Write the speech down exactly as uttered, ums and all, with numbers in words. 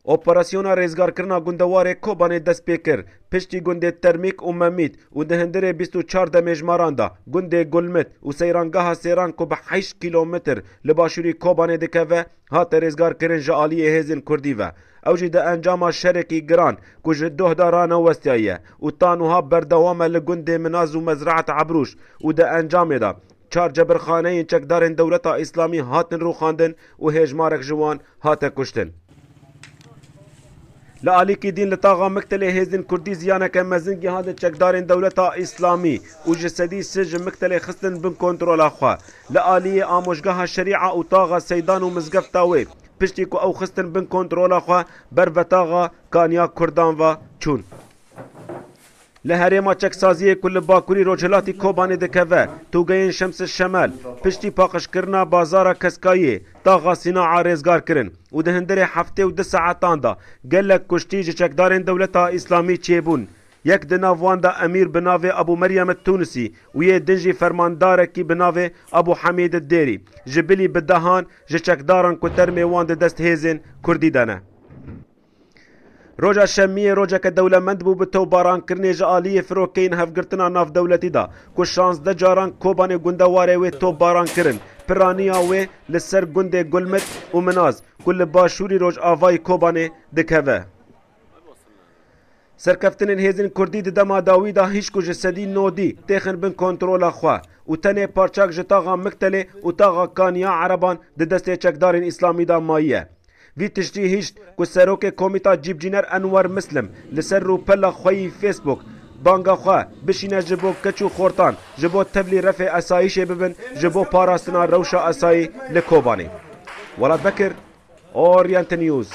Operasyona rêzgarkirina gundewarê Kobanê dest pê kir. Piştî gundê Termîk û Memît û di hundirê bîst û çar demê ji maran de gundê Gulmit û seyrangeha Sêran ku bi heşt kîlometr li başûrî Kobanê dikeve, hate rêzgarkirin ji aliyê hêzên Kurdî ve. Ew jî di encama şerekî giran ku ji doh de ranewestiyaye û ta niha berdewam e li gundê Minaz û Mezraet Ebrûş û di encamê de çar cebirxaneyên çekdarên dewleta Îslamî hatin rûxandin û hêjmarek ji wan hate kuştin. Li alîkî din li taxa Miktelê hêzên Kurdî ziyaneke mezin gihand çekdarên dewleta Îslamî û ji sedî sê ji Miktelê xistin bin kontrola xwe. Li aliyê amojgeha Şerîa û taxa Seydan û mizgefta wê, piştî ku ew xistin bin kontrola xwe, ber vetaxa kaniya Kurdan ve çûn. Li herêma çeksaziyê ku li bakurî rojhilatî Kobanê dikeve, tûgeyên Şems Şemel, piştî paqijkirina bazara Keskayê, taxa Sînaa rêzgar kirin û di hundirê heftê û du saetan de gelek kuştî ji çekdarên dewleta Îslamî çêbûn. Yek di nav wan de emîr bi navê Ebû Meryem Tunisî û yê din jî fermandarekî bi navê Ebû Hemîd Dêrî ji bilî bi dehan ji çekdaran ku termê wan di dest hêzên Kurdî de ne. Roja Şemiyê rojeke dewlemend bû bi topbarankirinê ji aliyê firokeyên hevgirtina navdewletî de, ku şazdeh caran Kobanê gundewarê wê topbaran kirin, piraniya wê li ser gundê Gulmit û Minaz, ku li başûrî rojavayî Kobanê dikeve. Serkeftinên hêzên Kurdî di dema dawî de hişk û ji sedî nodî têxin bin kontrola xwe û tenê parçak ji taxa Miktelê û taxa Kaniya Ereban di destê çekdarên Îslamî de mayiye. Vî tiştî hişt ku serokê Komîta Cîbcîner Enwer Mislim li ser rûpela xwe yî Facebook banga xwe bişîne ji bo keç û xortan ji bo tevlî refê esayîşê bibin ji bo parastina rewşa esayî li Kobanê. Welat Bekir, Orient News.